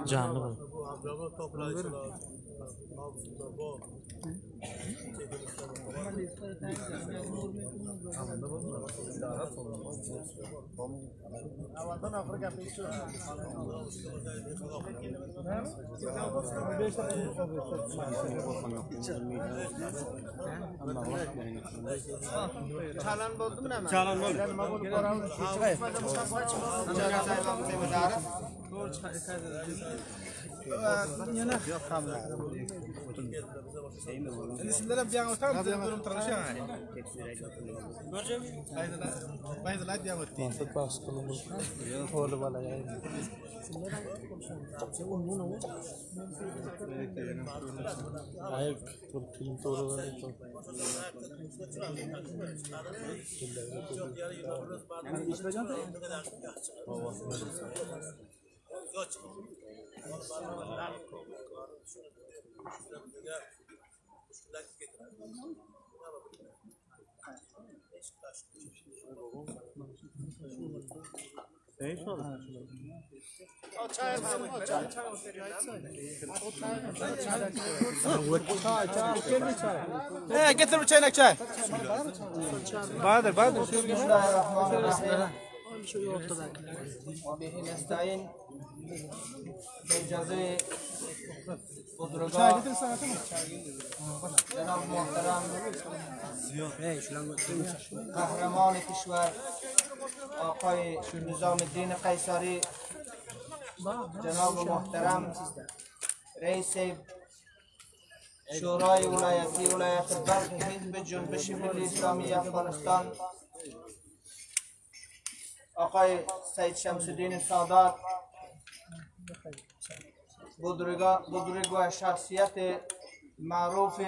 Canlı bu. Çalan oldu mu ne? Çalan oldu. Getir bir çaynak çay. Bahadır, Bahadır. به اجازه بزرگان جناب محترم قهرمان کشور آقای نظام الدین قیصاری، جناب محترم رئیس شورای ولایتی ولایت بلخ حزب جنبش ملی اسلامی افغانستان آقای سید شمس الدین سادات، بزرگ و شخصیت معروف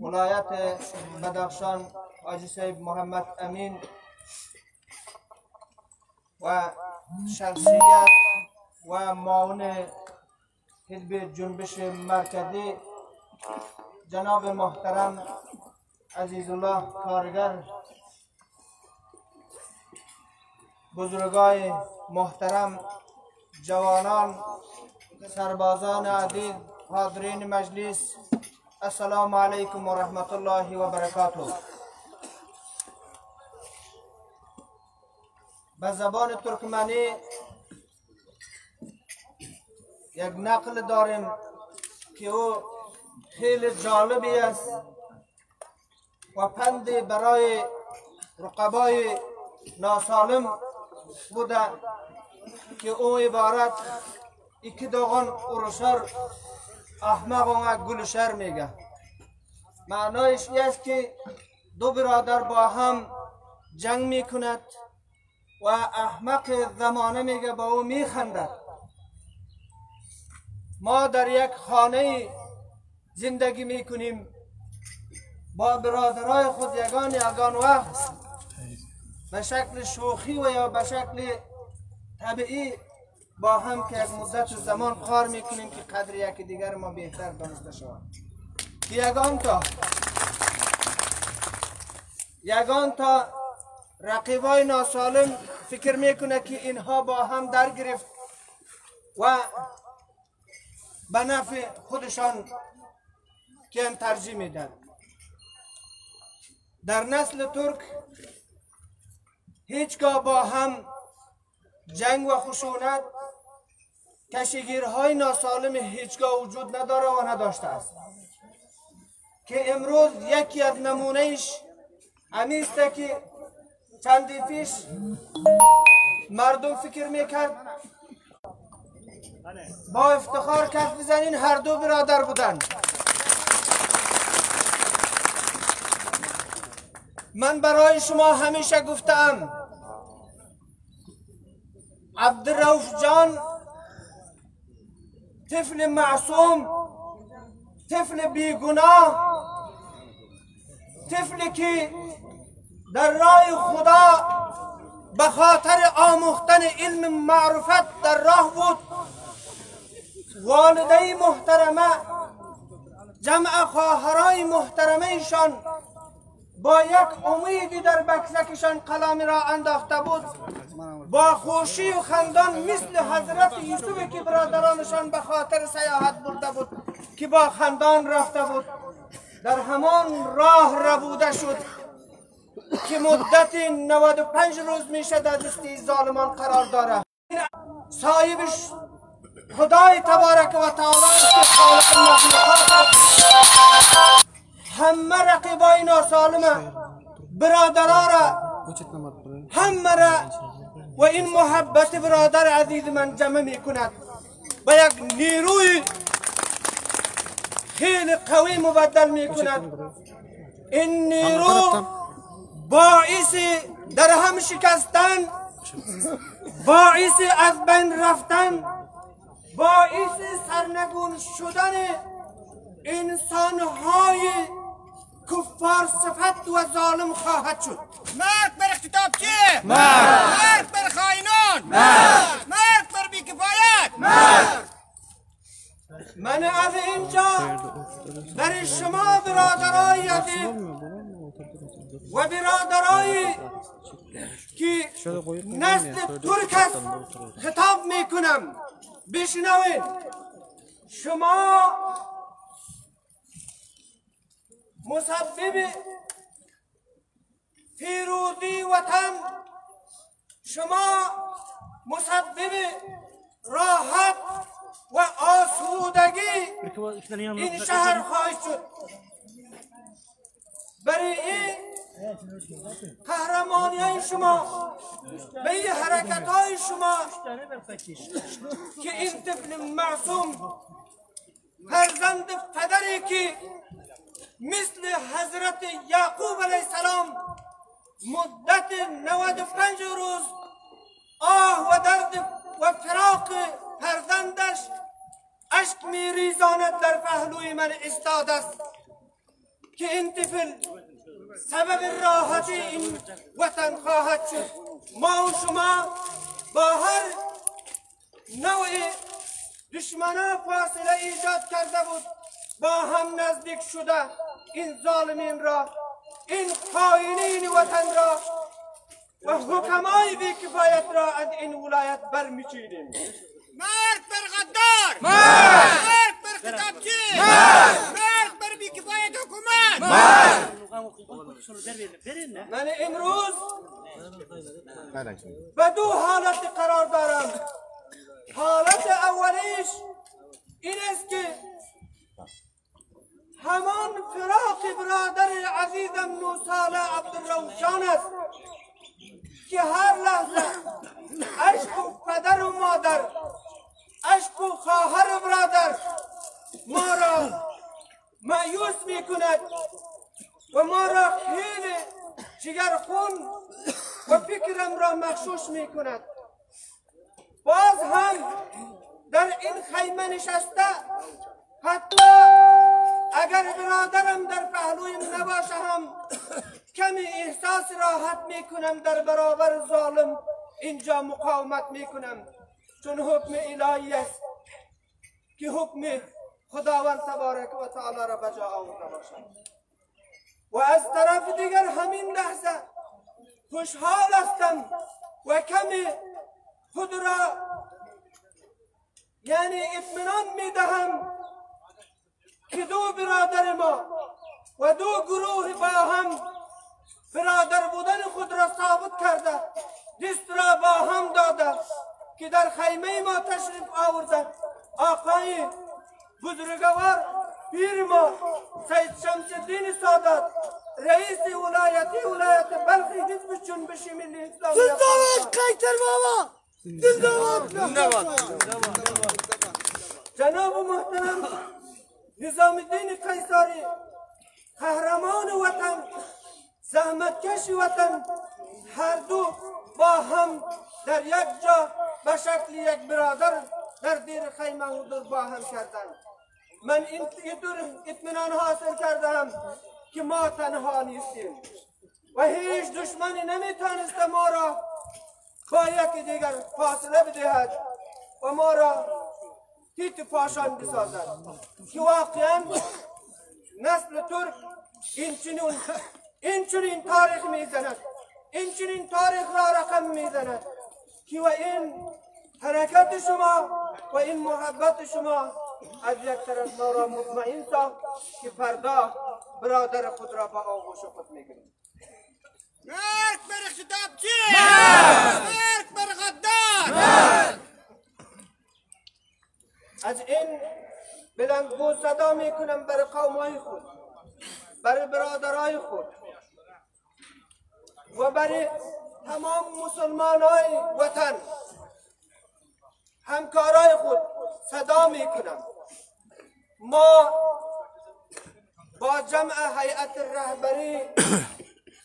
ولایت بدخشان حاجی صاحب محمد امین و شخصیت و معاون حزب جنبش مرکزی جناب محترم عزیزالله کارگر، بزرگای محترم، جوانان، سربازان عزیز، حاضرین مجلس، السلام علیکم و رحمت الله و برکاته. به زبان ترکمنی یک نقل داریم که او خیلی جالبی است و پند برای رقبای ناسالم بوده که او عبارت iki doğan uruşar احمق ona gülüşer میگه. معنایش این است که دو برادر با هم جنگ میکند و احمق زمانه میگه با او میخندد. ما در یک خانه زندگی میکنیم با برادرای خود، یگان یگان وقت به شکل شوخی و یا به شکل طبیعی با هم که یک مدت زمان کار میکنیم که قدر یکی دیگر ما بهتر دانسته شود. یگان تا رقیبای ناسالم فکر میکنه که اینها با هم در گرفت و به نفع خودشان که هم ترجیح میدن. در نسل ترک هیچگاه با هم جنگ و خشونت، کشیگیرهای ناسالم هیچگاه وجود نداره و نداشته است که امروز یکی از نمونهش همیسته که چندی پیش مردم فکر میکرد با افتخار کف بزنین هر دو برادر بودن. من برای شما همیشه گفتم عبدالرؤوف جان طفل معصوم، طفل بیگناه، طفلی که در راه خدا به خاطر آموختن علم معرفت در راه بود، والده محترمه، جمع خواهرای محترمه ایشان با یک امیدی در بکسکشان کلامی را انداخته بود با خوشی و خندان مثل حضرت یوسف که برادرانشان به خاطر سیاحت برده بود که با خندان رفته بود، در همان راه ربوده شد که مدت 95 روز میشه در دست ظالمان قرار داره. صاحبش خدای تبارک و تعالی که خالق مخلوقات همه رقیبای ناسالمه، برادرها را همه را و این محبت برادر عزیز من جمع می کند به یک نیروی خیلی قوی مبدل می کند. این نیرو باعث در هم شکستن، باعث از بین رفتن، باعث سرنگون شدن انسانهای کفار صفت و ظالم خواهد شد. مرگ بر اختطافچی، مرگ بر خائنان، مرگ بر بیکفایت. مرگ. من از اینجا برای شما برادرای عزیز و برادرایی که نسل ترک است خطاب میکنم، بشنوید. شما مسبب پیروزی وطن، شما مسبب راحت و آسودگی این شهر خواهید شد. برای این قهرمانی های شما، به این حرکت های شما که این طفل معصوم فرزند پدری که مثل حضرت یعقوب علیه السلام مدت 95 روز آه و درد و فراق فرزندش اشک می ریزاند در پهلوی من ایستاده است که این طفل سبب راحتی این وطن خواهد شد. ما و شما با هر نوع دشمنان فاصله ایجاد کرده بود، با هم نزدیک شده این ظالمین را، این خائنین وطن را و حکمای بیکفایت را از این ولایت برمیچینیم. مرگ بر غدار، مرگ بر خطابچی، مرگ بر بیکفایت حکومت. من امروز به دو حالت قرار دارم. حالت اولیش این است که همان فراق برادر عزیزم 9 ساله عبدالروشان است که هر لحظه اشک و پدر و مادر، اشک و خواهر و برادر ما را مایوس می کند و ما را خیلی جگرخون و فکرم را مغشوش می کند. باز هم در این خیمه نشسته، حتی اگر برادرم در پهلویم نباشه هم کمی احساس راحت میکنم، در برابر ظالم اینجا مقاومت میکنم، چون حکم الهی است که حکم خداوند تبارک و تعالی را بجا آورده باشم. و از طرف دیگر همین لحظه خوشحال هستم و کمی خود را یعنی اطمینان میدهم که دو برادر ما و دو گروه با هم برادر بودن خود را ثابت کرده، دست را با هم داده که در خیمه ما تشریف آورده. آقای بزرگوار پیر ما سید شمس الدین سادات، رئیس ولایتی ولایت بلخ حزب جنبش ملی اسلامی. زنده‌باد قیتر بابا، زنده‌باد. جناب محترم نظام الدین قیصاری، قهرمان وطن، زحمتکش وطن، هر دو با هم در یک جا به شکل یک برادر در دیر خیمه حضور با هم کردند. من اینطور اطمینان حاصل کردم که ما تنها نیستیم و هیچ دشمنی نمیتونست ما را با یکی دیگر فاصله بدهد و ما را تیت پاشان بسازد که واقعا نسل ترک این چنین تاریخ میزند، این چنین تاریخ را رقم میزند. که و این حرکت شما و این محبت شما از یک طرف ما را مطمئن ساخت که فردا برادر خود را با آغوش خود میگیریم. مرگ بر خطابچی! مرگ بر غدار! از این بلندگو صدا میکنم برای قومای خود، برای برادرای خود و برای تمام مسلمانای وطن، همکارای خود صدا میکنم. ما با جمع هیئت رهبری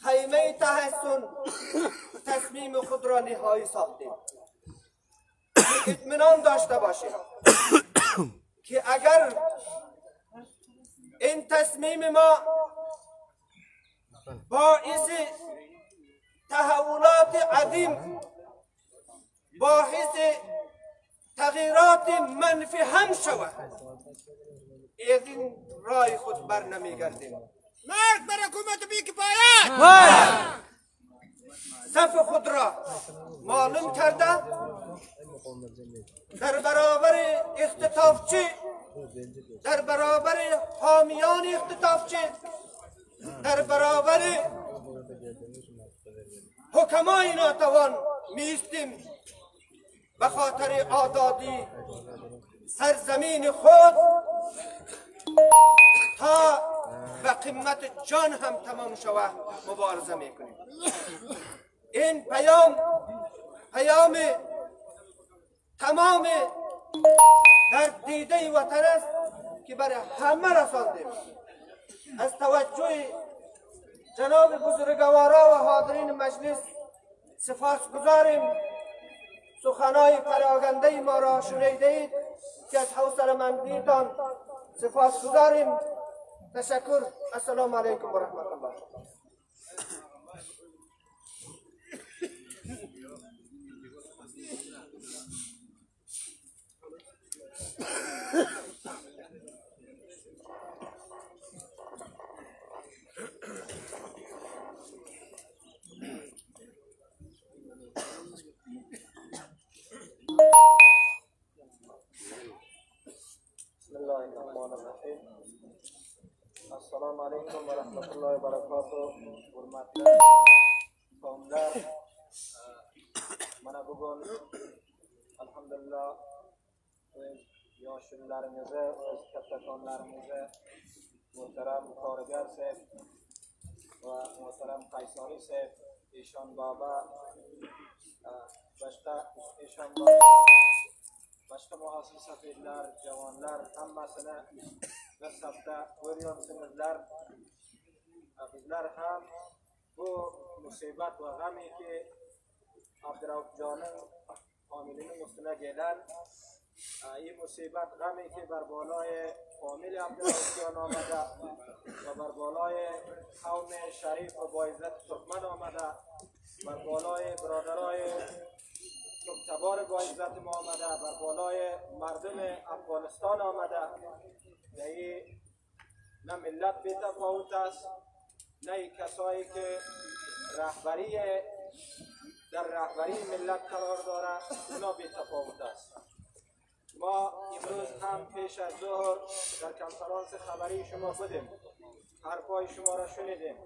خیمه تحصن تصمیم خود را نهایی ساختیم. اطمینان داشته باشیم که اگر این تصمیم ما باعث تحولات عظیم، باعث تغییرات منفی هم شود، از این رای خود بر نمیگردیم. مرگ بر حکومت بیکفایت! صف خود را معلوم کرده در برابر اختطافچی، در برابر حامیان اختطافچی، در برابر حکمای ناتوان میستیم. به خاطر آزادی سرزمین خود تا به قیمت جان هم تمام شود مبارزه میکنیم. این پیام، پیام تمام در دیده وطن است که برای همه رساندیم. از توجه جناب بزرگوارا و حاضرین مجلس سپاس گذاریم. سخنای پراگنده ما را شنیده اید که از حوصله مندیتان سپاس گذاریم. تشکر. السلام علیکم و رحمت الله. بسم الله الرحمن الرحیم. Assalomu alaykum va rahmatullohi va barakatuh. Hurmatli qavmlar, mana bugun alhamdulillah o'z yoshlarimizni, o'z kattakonlarimizni muhtaram Qorigar sahib va muhtaram Qaysoriy sahib, Eshon baba, boshqa Eshon baba, boshqa muhosir safirlar, javonlar hammasini bir safda ko'ryapsizlar. Bizlar ham bu musibat va g'amiki Abduraufjonning familining ustuna kelgan, این musibat غمی که بر بالای فامیل عبدالرؤوف آمده و بر بالای قوم شریف و با عزت ترکمن آمده، بر بالای برادرای تبار با عزت ما آمده، بر بالای مردم افغانستان آمده. نه ملت بی تفاوت است، نه کسایی که رهبری در رهبری ملت قرار داره اونا بی تفاوت است. ما امروز هم پیش از ظهر در کنفرانس خبری شما بودیم، حرفای شما را شنیدیم.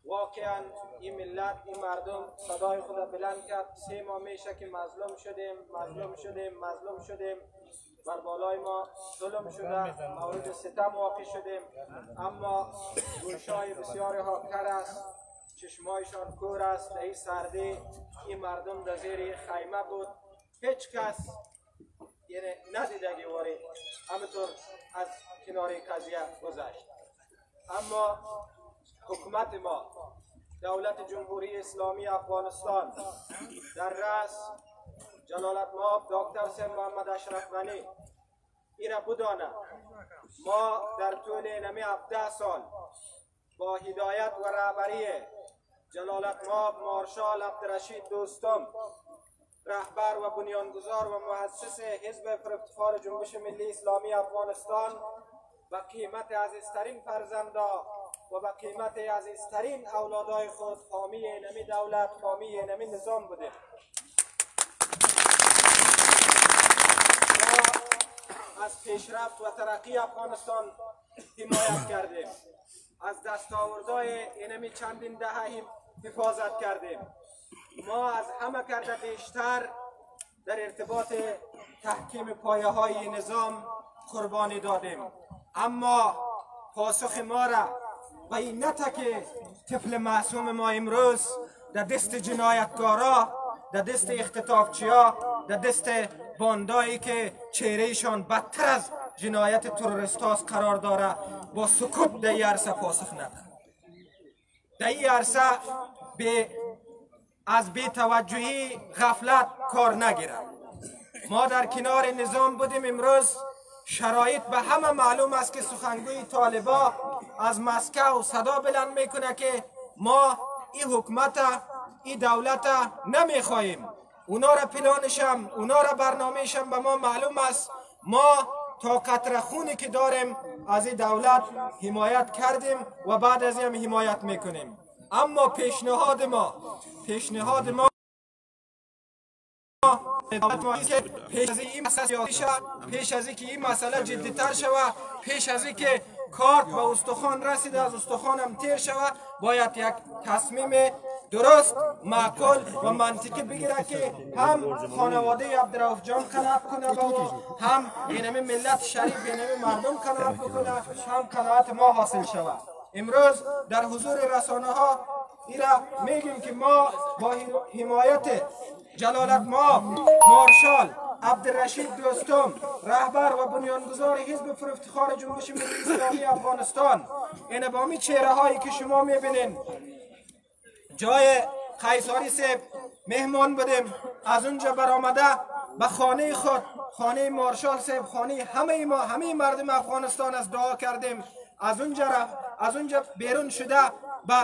واقعا این ملت، این مردم صدای خود را بلند کرد. 3 ماه میشه که مظلوم شدیم، مظلوم شدیم، مظلوم شدیم، بر بالای ما ظلم شده، مورد ستم واقع شدیم. اما گوشای بسیاری ها کر است، چشمایشان کور است. در این سردی این مردم در زیر خیمه بود، هیچ کس یعنی ندیدگی واری همینطور از کنار قضیه گذشت. اما حکومت ما، دولت جمهوری اسلامی افغانستان در رأس جلالت مآب دکتر سید محمد اشرف غنی، این را بدانه ما در طول 17 سال با هدایت و رهبری جلالت مآب مارشال عبدالرشید دوستم، رهبر و بنیانگذار و مؤسس حزب پرافتخار جنبش ملی اسلامی افغانستان، و قیمت عزیزترین فرزندا و به قیمت عزیزترین اولادای خود حامی نمی دولت، حامی نمی نظام بوده. پیشرفت و ترقی افغانستان حمایت کردیم، از دستاوردهای اینمی چندین دهه حفاظت کردیم. ما از همه کرده بیشتر در ارتباط تحکیم پایه های نظام قربانی دادیم، اما پاسخ ما را و این نه که طفل معصوم ما امروز در دست جنایتکارا، در دست اختطافچیا، در دست باندایی که چهرهشان بدتر از جنایت تروریست هاست قرار داره، با سکوت در این عرصه پاسخ نده. در این عرصه از بی‌توجهی غفلت کار نگیره. ما در کنار نظام بودیم. امروز شرایط به همه معلوم است که سخنگوی طالبا از مسکو صدا بلند میکنه که ما این حکومت، این دولت نمیخواهیم. اونا را پلانشم، اونا را برنامهشم به ما معلوم است. ما تا قطره خونی که داریم از این دولت حمایت کردیم و بعد از این حمایت میکنیم. اما پیشنهاد ما پیش از این مسئله، پیش از اینکه این مسئله جدی‌تر شود، پیش از اینکه کارت به استخوان رسیده، از استخوان هم تیر شود، باید یک تصمیم درست، معقول و منطقی بگیره که هم خانواده عبدالرؤوف جان قناعت کنه و هم اینمی ملت شریف، اینمی مردم قناعت بکنه، هم قناعت ما حاصل شود. امروز در حضور رسانه ها ایرا میگیم که ما با حمایت جلالت مآب مارشال عبدالرشید دوستم، رهبر و بنیانگذار حزب پرافتخار جنبش ملی اسلامی افغانستان، این با می چهره هایی که شما میبینین، جای قیصاری صاحب مهمان بودیم، از اونجا برآمده به خانه خود، خانه مارشال صاحب، خانه همه ما، همه مردم افغانستان از دعا کردیم. از اونجا بیرون شده به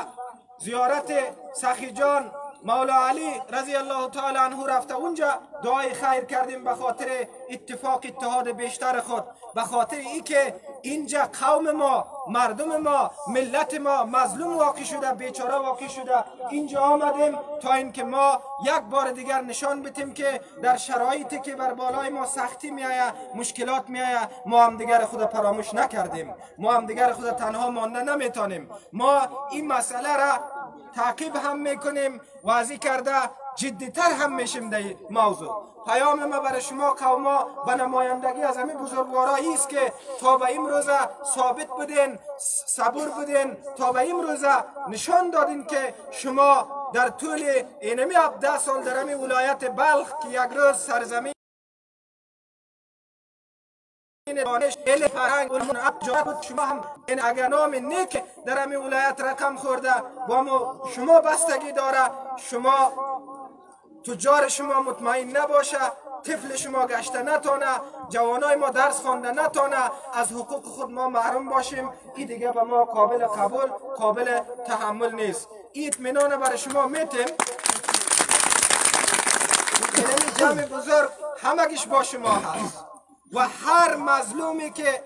زیارت سخی جان مولا علی رضی الله تعالی عنه رفته، اونجا دعای خیر کردیم به خاطر اتفاق اتحاد بیشتر خود، به خاطر ای که اینجا قوم ما، مردم ما، ملت ما مظلوم واقع شده، بیچاره واقع شده. اینجا آمدیم تا اینکه ما یک بار دیگر نشان بدیم که در شرایطی که بر بالای ما سختی میآید، مشکلات میآید، ما هم دیگر خود فراموش نکردیم، ما هم دیگر خود تنها مانده نمیتونیم. ما این مسئله را تعقیب هم میکنیم و از کرده جدیتر هم میشیم در موضوع. پیام ما برای شما قوما به نمایندگی از همین بزرگوارایی است که تا به امروز ثابت بودین، صبور بودین، تا به امروز نشان دادین که شما در طول اینمی 17 سال در همین ولایت بلخ که یک روز سرزمین دانش، علم، فرهنگ، بود، شما هم این اگر نام نیک در همین ولایت رقم خورده با ما شما بستگی داره. شما تجار شما مطمئن نباشه، طفل شما گشته نتانه، جوانای ما درس خوانده نتانه، از حقوق خود ما محروم باشیم، این دیگه به ما قابل قبول، قابل تحمل نیست. این اطمینان برای شما میتیم. یعنی جمع بزرگ همگیش با شما هست و هر مظلومی که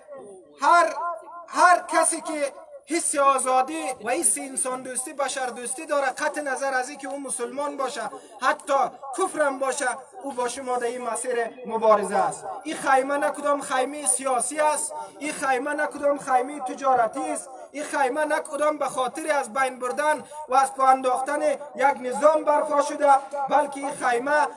هر کسی که حس آزادی و حس انسان دوستی، بشر دوستی داره، قطع نظر از اینکه او مسلمان باشه، حتی کفرم باشه، او با شما در این مسیر مبارزه است. این خیمه نه کدام خیمه سیاسی است، این خیمه نه کدام خیمه تجارتی است، این خیمه نه کدام به خاطر از بین بردن و از پا انداختن یک نظام برپا شده، بلکه این خیمه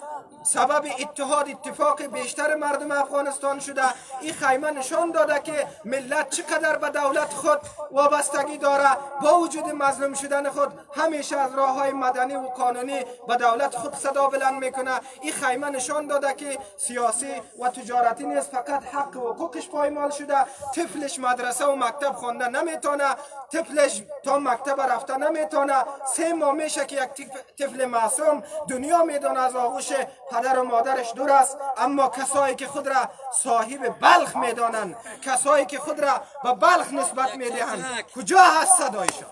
سبب اتحاد، اتفاق بیشتر مردم افغانستان شده. این خیمه نشان داده که ملت چقدر به دولت خود وابستگی داره، با وجود مظلوم شدن خود همیشه از راه های مدنی و قانونی به دولت خود صدا بلند میکنه. این خیمه نشان داده که سیاسی و تجارتی نیست، فقط حق و حقوقش پایمال شده. طفلش مدرسه و مکتب خوانده نمیتونه، طفلش تا مکتب رفته نمیتونه. 3 ماه میشه که یک طفل معصوم دنیا میدانه از آغوش پدر و مادرش دور است، اما کسایی که خود را صاحب بلخ میدانند، کسایی که خود را به بلخ نسبت میدهند، کجا هست صدایشان؟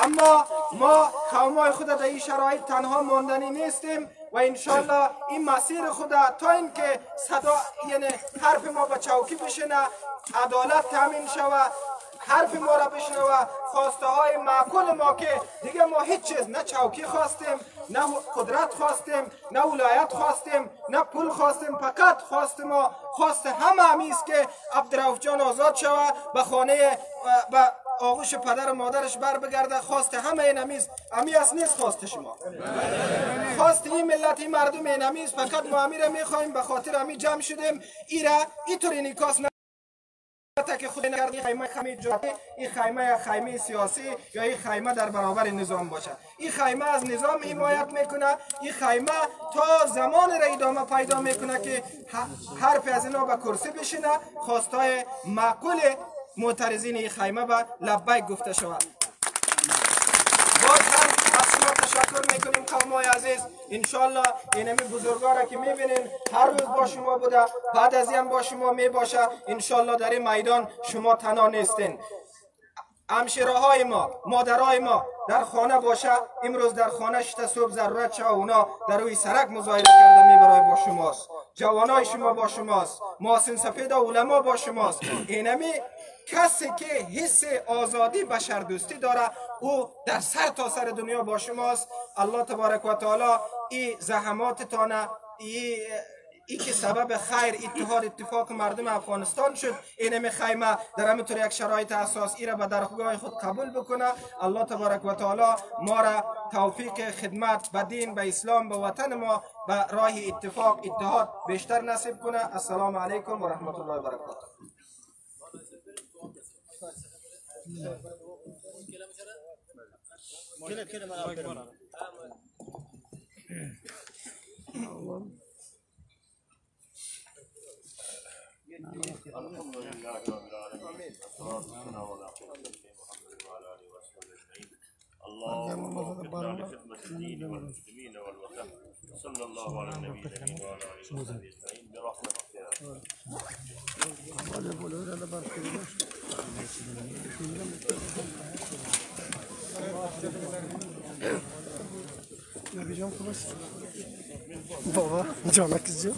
اما ما قومای خود در این شرایط تنها ماندنی نیستیم و انشالله این مسیر خود تا اینکه صدا، یعنی حرف ما به چوکی بشینه، عدالت تامین شود، حرف ما را بشنوه، خواسته های معقول ما که دیگه ما هیچ چیز، نه چوکی خواستیم، نه قدرت خواستیم، نه ولایت خواستیم، نه پول خواستیم، فقط خواست ما، خواست همه همیست که عبدالرؤف جان آزاد شوه، به خانه، به آغوش پدر و مادرش بر بگرده. خواست همه این همیست، همی است نیست خواست شما، خواست این ملت، این مردم این همیست. فقط ما همی را میخوایم، به خاطر همی جمع شدیم. ایره اینطور انعکاس که خود نکرد خیمه این خیمه یا خیمه سیاسی یا این خیمه در برابر نظام باشه. این خیمه از نظام حمایت میکنه، این خیمه تا زمان را ادامه پیدا میکنه که حرف از اینا به کرسی بشینه، خواستای معقول معترضین این خیمه به لبیک گفته شود. باز هم از شما تشکر میکنیم قومای عزیز. انشالله اینمی بزرگا را که میبینین هر روز با شما بوده، بعد از این با شما میباشه. انشالله در این میدان شما تنها نیستین. همشیره‌های ما، مادرای ما در خانه باشه، امروز در خانه شته صبح ضرورت شوه اونا در روی سرک مظاهره کرده میبرای با شماست، جوانای شما با شماست، محسن سفید و علما با شماست. اینمی کسی که حس آزادی بشردوستی داره او در سر تا سر دنیا با شماست. الله تبارک و تعالی ای زحماتتان، ای که سبب خیر اتحاد اتفاق مردم افغانستان شد، اینمی خیمه در همینطور یک شرایط اساس ای را به درگاه خود قبول بکنه. الله تبارک و تعالی ما را توفیق خدمت به دین، به اسلام، به وطن ما، به راه اتفاق اتحاد بیشتر نصیب کنه. السلام علیکم و رحمت الله و برکاته. الحمد لله رب العالمين، والصلاة والسلام على محمد وعلى آله وصحبه أجمعين. اللهم وفقنا لخدمة الدين والمسلمين والوطن. صلى الله على النبي الأمين وعلى آله وصحبه أجمعين برحمتك يا رب. بابا جانك الزين.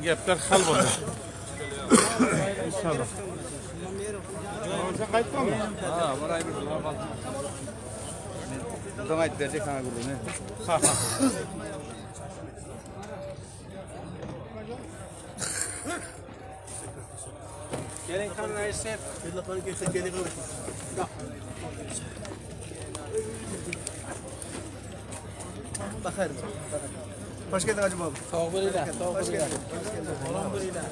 Gaplar hal bo'ldi. Inshaalloh. Sen qaytdingmi? Ha, boraymi? Bundan aytib berdik sana gurruni. Ha, ha. Keling, qanday sep? Baxayr. Hoş geldin Hacı baba. Sog' bo'linglar, sog' bo'linglar. Salom bo'linglar.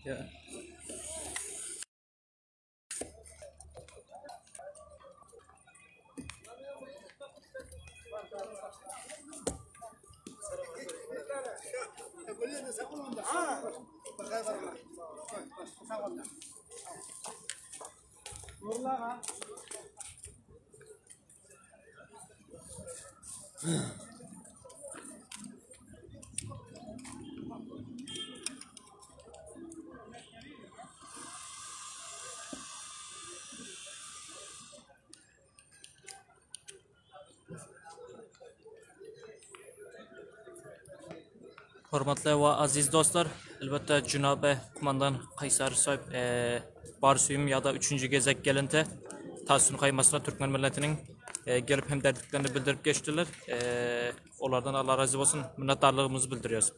Yeah. Hormatly we aziz dostlar, elbetde Junabe kumandan Kaysar sahip Barsuyum ya da 3. gezek gelinte Tahsin kaymasına Türkmen milletinin gelip hemderdliklerini bildirip geçtiler. Onlardan Allah razı olsun, minnetdarlığımızı bildiriyoruz.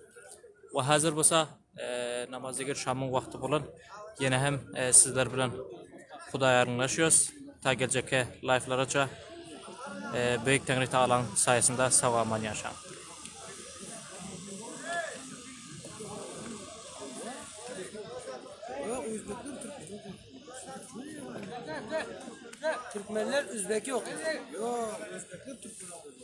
Ve hazır bolsa namazı şamın vakti bolan yine hem sizler bilen Xudayarınlaşıyoruz. Ta gelecek live'lara Büyük Tengri Taala'nın sayesinde sağ aman yaşayın. Türkmenler Üzbeki okuyor. Yok, Özbekler Türkmen okuyor.